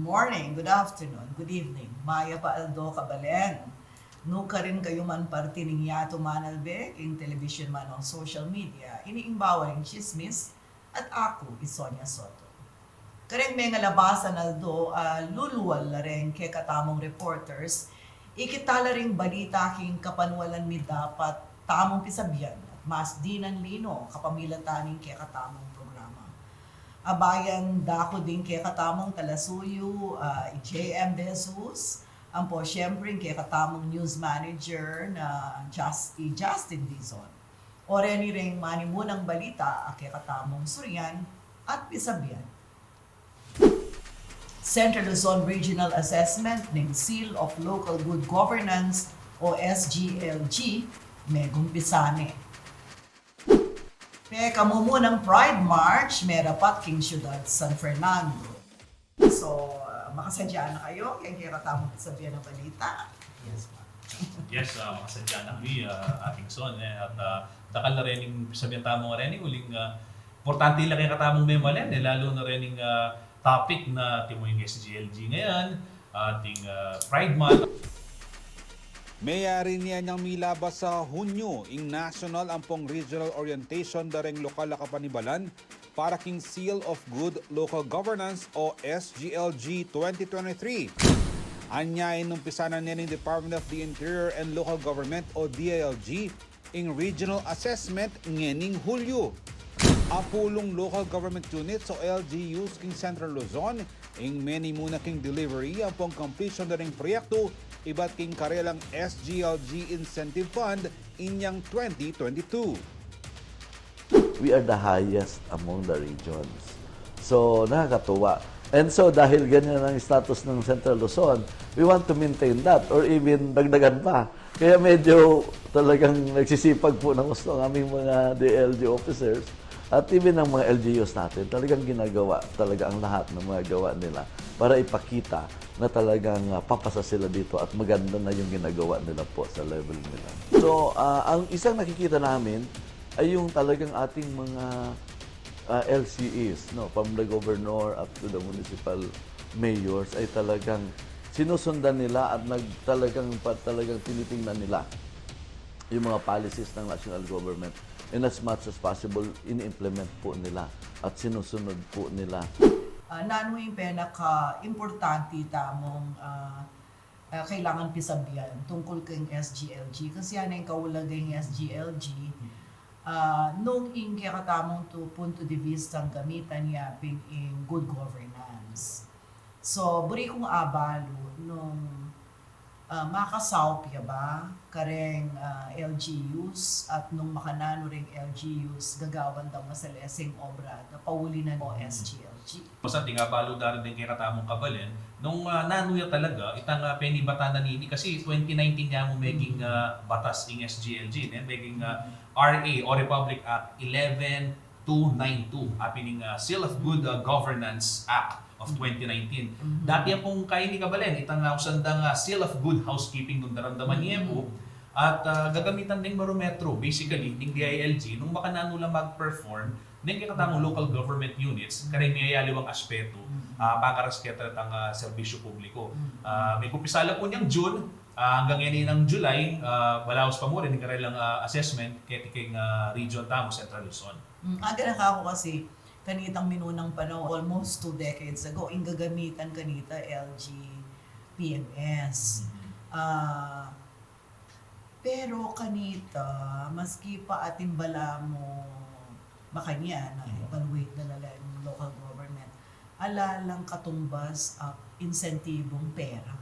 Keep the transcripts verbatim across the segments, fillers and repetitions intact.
Morning, good afternoon, good evening. Mayap a aldo, kabalen. Nukarin kayu man parti ning yatu manalbe king television man o social media, ini ing Bawal ing Tsismis, at aku i Sonia Soto. Kareng mengalabasan aldo, a lulual la reng kekatamung reporters, ikit tala ring balita king kapanualan mi dapat tamung pisabian at mas dinan lino kapamilatan ning kekatamung programa. Abayan da ku ding kekatamung talasuyu, a, i J M De Jesus, ampo siyempre ing kekatamung news manager na Jus-, i Justin Dizon. O reni reng manimunang balita a kekatamung surian at pisabian. Central Luzon Regional Assessment ning Seal of Local Good Governance o S G L G, megumpisa ne. Pekamumunang Pride March merapat king syudad San Fernando. So, a, makasadya na kayu keng kekatamung pisabian a balita? Yes, ma'am. Yes, a, makasadya na kami, a, Ating Son, e, at, a, dakal na rening pisabian tamu ngeni, uling, a, importante la kekatamung memalen, e, lalu na rening, a, topic na atimu ing S G L G ngeni, ating, a, Pride Month. Meyari ne inyang milabas a Hunyu ing national ampong regional orientation da reng lokal a kapanibalan para king Seal of Good Local Governance o S G L G twenty twenty-three. Anya inumpisan na ne ning Department of the Interior and Local Government o D I L G ing regional assessment ngening Hulyo. Apulung local government units o L G Us king Central Luzon ing menimuna king delivery ampong completion da ring proyektu ibat king karelang S G L G Incentive Fund inyang twenty twenty-two. We are the highest among the regions. So, nakakatuwa. And so, dahil ganyan ang status ng Central Luzon, we want to maintain that or even dagdagan pa. Kaya medyo talagang nagsisipag po ng husto ang aming mga D I L G officers at even ang mga L G Us natin. Talagang ginagawa talaga ang lahat ng mga gawa nila para ipakita na talagang, ah, papasa sila dito at maganda na yung ginagawa nila po sa level nila. So, ah, ang isang nakikita namin ay yung talagang ating mga, ah, L C Es, no, from the governor up to the municipal mayors ay talagang sinusundan nila at nag-, talagang pa-, talagang tinitingnan nila yung mga policies ng national government, and as much as possible, ini-implement po nila at sinusunod po nila. Ah, nanu ing penaka-importante tamung, ah, ah, kailangan pisabian tungkol keng S G L G? Kasi yan ing kaulagang S G L G, ah, nung ing kekatamung tu punto de vista gamitan ya pin ing good governance. So, buri kung abalu nung, ah, makasaup ya ba kareng, ah, L G Us at nung makananu ring L G Us gagawan dang masaleseng obra da pauli na o S G L G. Basta ating abalu da rin deng kekatamung kabalen, nung, ah, nanu ya talaga, itang, ah, penibatan na nini, kasi twenty nineteen ya mu meging, ah, batas ing S G L G, ne? Meging, ah, R A o Republic Act eleven two nine two, apin ing, ah, Seal of Good, ah, Governance Act of twenty nineteen. Dati ya pung kaini kabalen, itang, ah, usan dang, ah, Seal of Good Housekeeping nung daramdaman ye pu, at, ah, gagamitan deng barometro, basically, ning D I L G, nung makananu la mag-perform, neng kekatamung local government units, kareng miyayaliwang aspetu, ah, pangaras keta tang, ah, serbisyu publiku. Ah, mekumpisa la pu niyang June, ah, anggang ngeni nang July, ah, balaus pa mu rin ing karelang, ah, assessment keti keng, ah, region tamu, Central Luzon. Mm, aga na ka ku kasi, kanitang minunang panaun, almost two decades ago, ing gagamitan kanita L G P M S. Ah, pero kanita, maski pa atin balamu makanyan, na evaluate na la ing local government, ala lang katumbas a insentibung pera.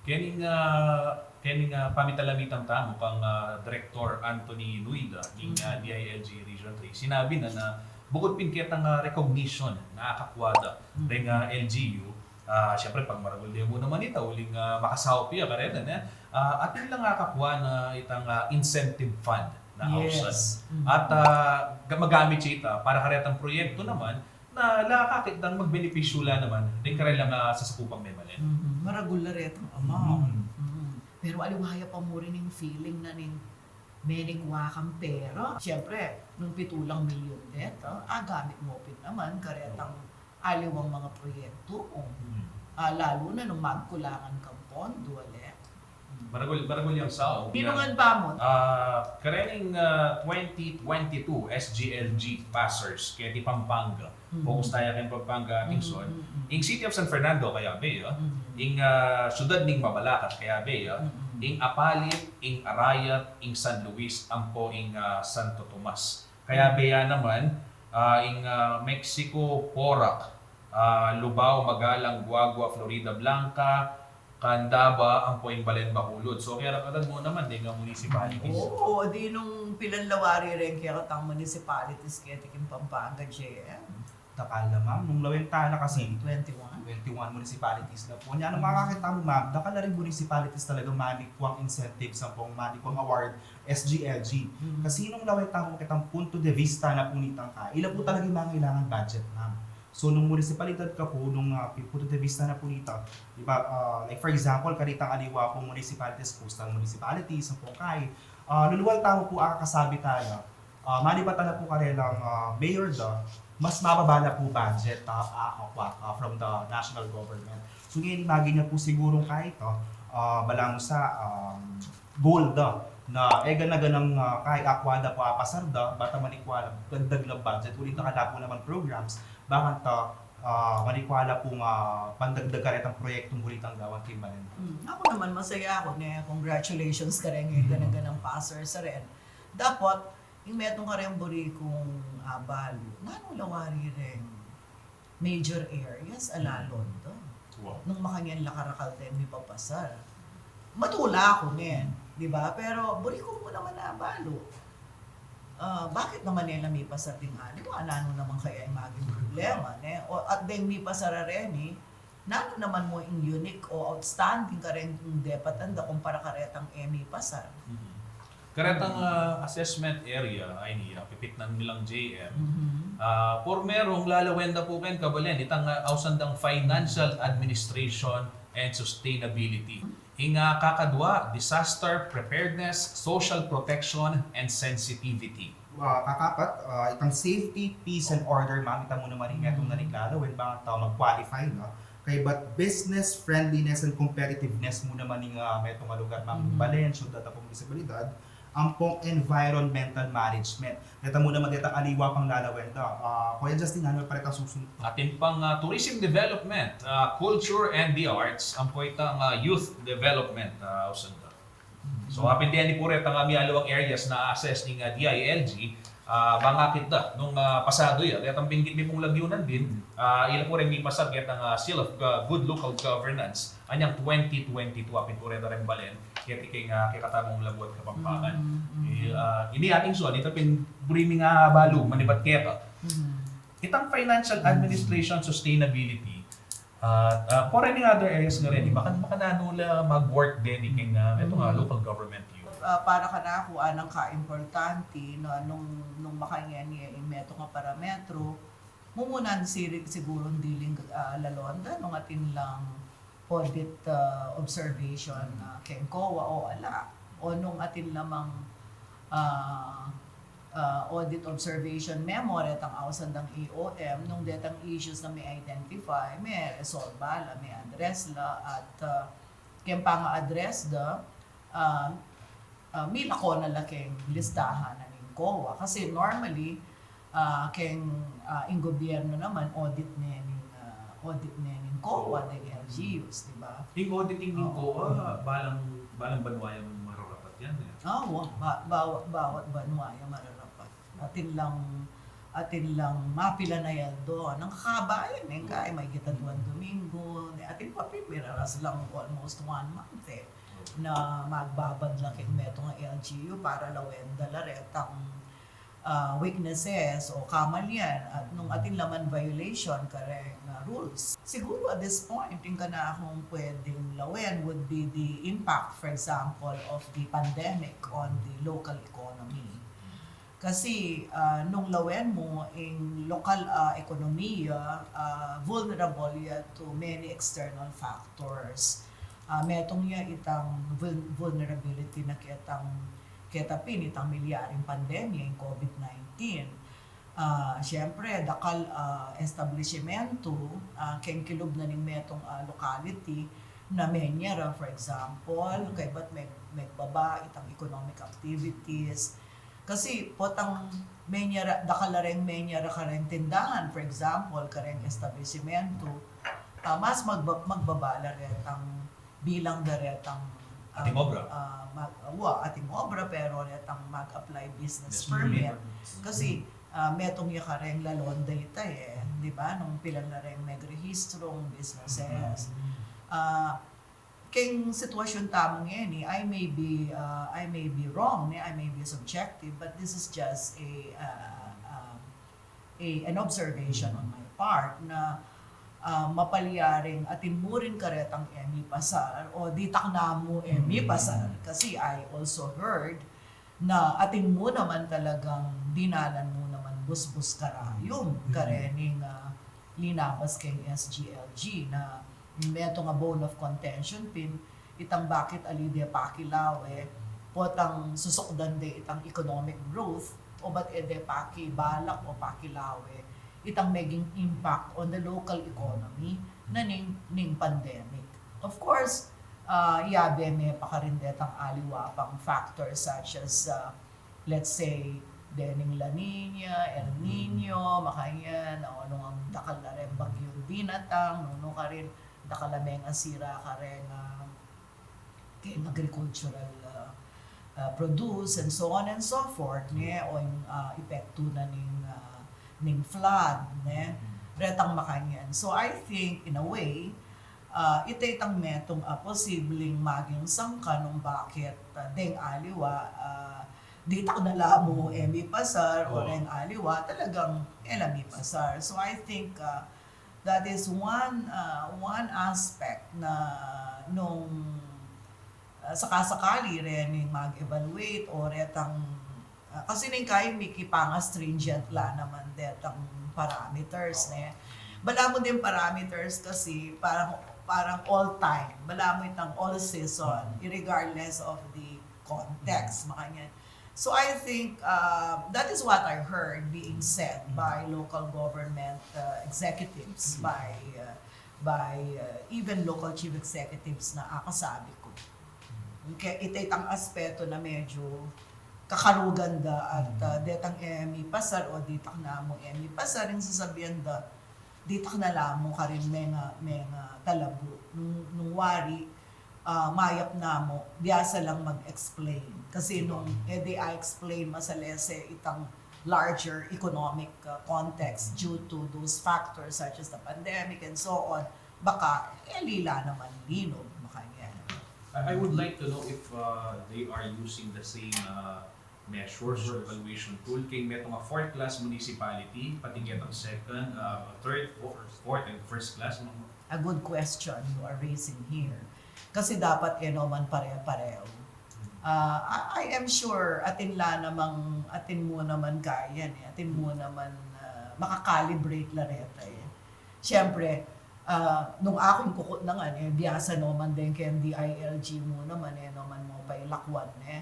Kening, ah, kening, ah, pamitalamitan tamu kang, ah, Director Anthony Luida, ning, ah, D I L G Region three, sinabi na na bukut pin ketang, ah, recognition na akakua da reng, ah, L G U, ah, siyempre, pagmaragul de mu naman ita, uling, ah, makasaup ya kareta, ne? Ah, atin lang akakua na itang, ah, incentive fund na ausan. At, ah, ga-, magamit ya ita para karetang proyektu naman na la kakit dang magbenepisyu la naman deng karelang, ah, sasakupang memalen. Mhm. Maragul la retang amount. Mhm. Pero aliwa ya pa mu rin ing feeling na ning menikua kang pera. Siyempre, nung pitu lang milyon deta, ah, gamit mu pin naman karetang aliwang mga proyektu. O. Mhm. Ah, lalu na nung magkulangan kang pondo, ale. Hmm. Maragul, maragul yang saog. Ninung a pamut? Ah, karening, ah, twenty twenty-two S G L G passers keti Pampanga. Mhm. Focus taya keng Pampanga, ating Mhm, son. mhm. Ing City of San Fernando, kayabe ya. Mhm. Ing, ah, syudad ning Mabalacat, kayabe ya. Mhm. Ing Apalit, ing Arayat, ing San Luis, ampo ing, ah, Santo Tomas. Kayabe ya naman, ah, ing, ah, Mexico, Porac, ah, Lubao, Magalang, Guagua, Florida Blanca, Candaba, ampo ing Balen, Bacolod. So, kaya rakatan mu naman, deng municipalities. Oo, di nung pilan la wari reng kekatang municipalities keti king Pampanga, J M. Dakal na, ma'am. Nung lawen tana kasi, Twenty-one. twenty-one municipalities na pu. Nya, nung makakita mu, ma'am, dakal na ring municipalities talaga manikwang incentives ampong manikwang award S G L G. Mhm. Kasi nung lawen tana pu, kitang punto de vista na pu nitang ka, ila pu talaga ing mangailangan budget, ma'am. So, nung munisipalidad ka pu, nung, ah, punto de vista na pu nita, di ba, ah, like for example, karetang aliwa pung municipalities, coastal municipalities, ampong kai, ah, luluwal tamu pu, akakasabi tana, ah, manibatan na pu karelang, ah, mayor da, mas mababa na pu budget, ah, ah, ah, ah, from the national government. So, ngeni, imagine yu pu sigurung kahit, ah, ah, balamu sa, um, goal da, na e gana-ganang, ah, kahit akwa da pu apasar da, bata manikwa la, dagdag la budget, uling dakal la pu naman programs, bakanta, ah, manikwa la pung, ah, pandagdag karetang proyektung buritang gawan king Balen. Hmm, aku naman masaya aku ne, congratulations kareng e gana-ganang passers a ren. Dapot, ing metung kareng buri kung abalu, nanu la wari reng major areas a lalon da. Wow. Nung makanyan la karakal deng mipapasar. Matula aku ngen, di ba? Pero buri ku mu naman abalu. Ah, bakit naman e la mipasar ding aliwa? Nanu naman kaya ing maging problema, ne? O, at deng mipasar a reni, nanu naman mu ing unique o outstanding kareng depatan da kumpara karetang e mipasar? Mhm. Karetang, ah, assessment area, ay niya, pipitnan mi lang J M. Mhm. Ah, pormerung lalawen da pu keng kabalen, itang, ah, ausan dang financial administration and sustainability. Ing, ah, kakadwa, disaster preparedness, social protection, and sensitivity. Ah, kakapat, ah, itang safety, peace, and order, ma'am, ita mu naman ing metung na ning lalawen, bang tau mag-qualify na. Kaybat business friendliness and competitiveness mu naman ing, ah, metung a lugar, ma'am, Mhm. Balen, syudad ampong munisipalidad, ampong environmental management. Ita mu naman detang aliwa pang lalawen da. Ah, Kuya Justin, nanu pa retang susunut? Atin pang, ah, tourism development, ah, culture and the arts, ampo itang, ah, youth development, ah, ausan da. So, apin deni pu retang, ah, mialiwang areas na assess ning, ah, D I L G, ah, bang akit da, nung, ah, pasado ya, detang binggit mi pung lagunan din, ah, ila pu reng mipasar ketang, ah, Seal of, ah, Good Local Governance, anyang twenty twenty-two, apin pu reta reng Balen, keti keng, ah, kekatamung labuad Kapampangan. Mhm, mhm. I, ah, ini atin son, ita pin buri ming abalu, manibat keta. Mhm. Itang financial administration sustainability, ah, ah, for any other areas nga reni, maka-, makananu la mag-work deni keng, ah, itong, ah, local government unit. Ah, para kanaku, anang kaimportante na nung, nung makanyan ya ing metung a parametro, mumunan siri-, sigurung diling, ah, lalon da nung atin lang audit, ah, observation, ah, keng COA o ala. O nung atin lamang, ah, ah, audit observation memo retang ausan dang E O M, nung detang issues na me-identify, me-resolve la, me-address la, at, ah, keng pang-address da, ah, ah, milako na la keng listahan na ning COA. Kasi normally, ah, keng, ah, ing gobyerno naman, audit ne ning, ah, audit ne ning COA, deng L G Us, di ba? Ing auditing ning Oo. COA, balang, balang banwa yang mararapat yan, e. Ah, wa, ba, bawat, bawat banwa yang mararapat. Atin lang, atin lang mapilan a aldo nang kakabayan, e, kaya maygit a duang Domingo, atin pa pin, miraras lang almost one month, e, na magbabad la keng metung a L G U para lawen da la retang, ah, weaknesses o kamalian at nung atin la man violation kareng, ah, rules. Siguru at this point, ing kanakung pwedeng lawen would be the impact, for example, of the pandemic on the local economy. Kasi, ah, nung lawen mu, ing lokal, ah, ekonomiya, ah, vulnerable ya to many external factors. Ah, metung ya itang vul-, vulnerability na ketang, keta pin itang milyaring pandemya, ing COVID nineteen. Ah, siyempre, dakal, ah, establishmentu, ah, keng kilub na ning metung, ah, locality na menyera, for example, kaybat meg-, megbaba itang economic activities. Kasi potang menyera, dakal la reng menyera kareng tindahan, for example, kareng establishmentu, ah, mas magba-, magbaba la retang bilang da retang, ah, Ating obra. Ah, mag, wa, ating obra, pero retang mag-apply business Business permit. permit. Kasi ah, metung ya kareng lalon da ita e, di ba? Nung pilan la reng megrehistrong businesses. Ah, keng sitwasyun tamu ngeni, I may be, ah, I may be wrong, ne? I may be subjective, but this is just a, ah, ah, a an observation on my part na ah, mapalyaring atin mu rin karetang e mipasar o ditak na mu e mipasar. Kasi I also heard na atin mu naman talagang dinalan mu naman busbus karayum karening ah, linabas keng S G L G na metung a bone of contention pin itang bakit ali de pakilawe, potang susukdan de itang economic growth, o bat e de pakibalak o pakilawe itang meging impact on the local economy na ning, ning pandemic. Of course, ah, yabe me pa karin detang aliwa pang factors such as, ah, let's say, dening La Nina, El Nino, makanyan, o nung ang dakal la reng bagyung dinatang, nung, nung karin, dakal la mengasira kareng, ah, keng agricultural, ah, ah, produce and so on and so forth, ne, o yung, ah, epektu na ning, ah, ning flood, ne, retang makanyan. So I think, in a way, ah, ita itang metung a posibleng maging sangkan nung bakit, ah, deng aliwa, ah, ditak na la mu e mipasar, o Oo. deng aliwa, talagang e la mipasar. So I think, ah, that is one, ah, one aspect na nung, ah, sakasakali rin mag-evaluate o retang, ah, kasi ning kayi miki panga-stringent la naman detang parameters, ne? Balamu deng parameters kasi parang, parang all time, balamu itang all season, regardless of the context, makanyan. So I think, uh, that is what I heard being said by local government, uh, executives, by, uh, by, uh, even local chief executives na akasabi ku. Kaya ita itang aspeto na medyu kakarugan da at, uh, detang e mipasar o ditak na mu e mipasar, ing sasabian da, ditak na la mu karin menga, menga talabu. Nung, nung wari, ah, mayap na mu, biasa lang mag-explain. Kasi nung e de a-explain, masalese itang larger economic, ah, context due to those factors such as the pandemic and so on, baka, e, ali la naman linub, makanyan. I, I would like to know if uh, they are using the same uh, measures or evaluation tool keng metung a fourth class municipality, pati ketang second, uh, third, fourth, fourth and first class, no? A good question you are raising here. Kasi dapat e no man pare-pareho. Ah, I, I am sure atin la namang, atin mu naman kayan e, atin mu naman, ah, makakalibrate la reta e. Siyempre, ah, nung akung kukutnan e, biasa no man deng keng D I L G mu naman e, no man mu pailakwan e.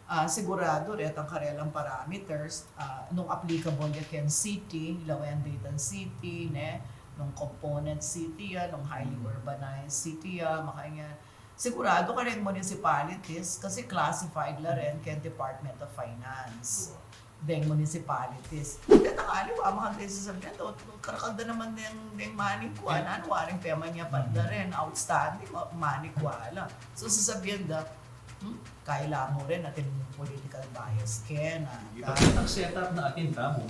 Ah, sigurado retang karelang parameters, ah, nung applicable ya keng city, lawen detang city, ne, nung component city ya, nung highly urbanized city ya, makanyan. Sigurado kareng municipalities, kasi classified la rin keng Department of Finance deng municipalities. Detang aliwa, makanyan sasabian, o, karakal da naman deng, deng manikwa, nanu, waring pemanyapat da rin, outstanding, ma-, manikwa la. So, sasabian da, hmm, kailangan mu rin atin political bias kena. Ita, itang setup na atin tamu,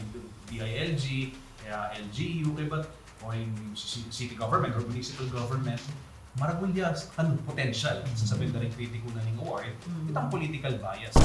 D I L G, kaya L G U, kaya ba't o yung ci-, city government or municipal government, maragul ya, ano, potential, sasabian da rin kritiko na ning award, itang political bias.